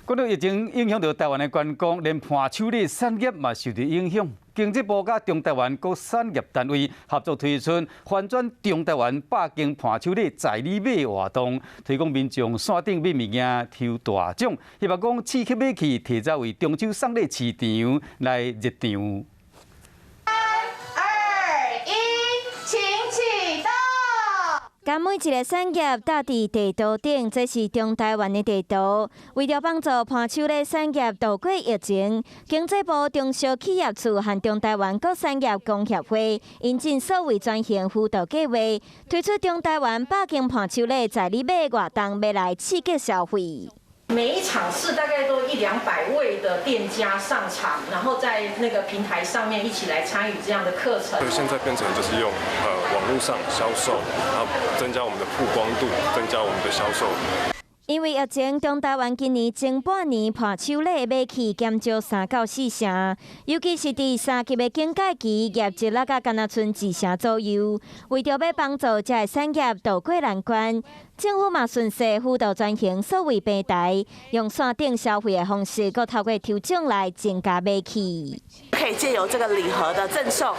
講到疫情影響著台灣的觀光，連伴手禮產業嘛受著影響。經濟部佮中台灣各產業單位合作推出翻轉中台灣百間伴手禮在你買活動，推廣民眾線頂買物件抽大獎，希望講刺激買氣，提早為中秋送禮市場來熱場。三二一，請啟動。將每一个產業搭佇地圖頂，這是中台灣的地圖。為著幫助伴手禮產業渡過疫情，經濟部中小企業處和中台灣各產業工協會引進數位轉型輔導計劃，推出中台灣百間伴手禮在你買活動，欲來刺激消費。每一場次大概都一兩百位的店家上場，然後在那個平台上面一起來參與這樣的課程。所以現在變成就是用網絡上銷售，然後增加我們的曝光度，增加我們的銷售。因為疫情，中台灣今年前半年伴手禮買氣減少3到4成，尤其是佇三級的警戒期，業績落甲干焦賰一成左右。為著欲幫助這个產業渡過難關，政府嘛順勢輔導轉型數位平台，用線頂消費的方式，閣透過抽獎來增加買氣。可以借由這個禮盒的贈送，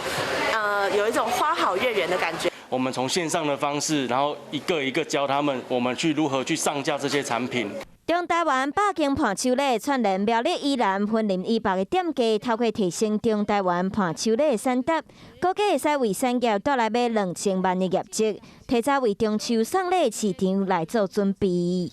有一種花好月圓的感覺。我們從線上的方式，然後一個一個教他們，我們去如何去上架這些產品。中台灣百間伴手禮串聯苗栗、宜蘭、雲林以北的店家，透過提升中台灣伴手禮的選擇，估計會使為產業帶來欲2000萬的業績，提早為中秋送禮市場來做準備。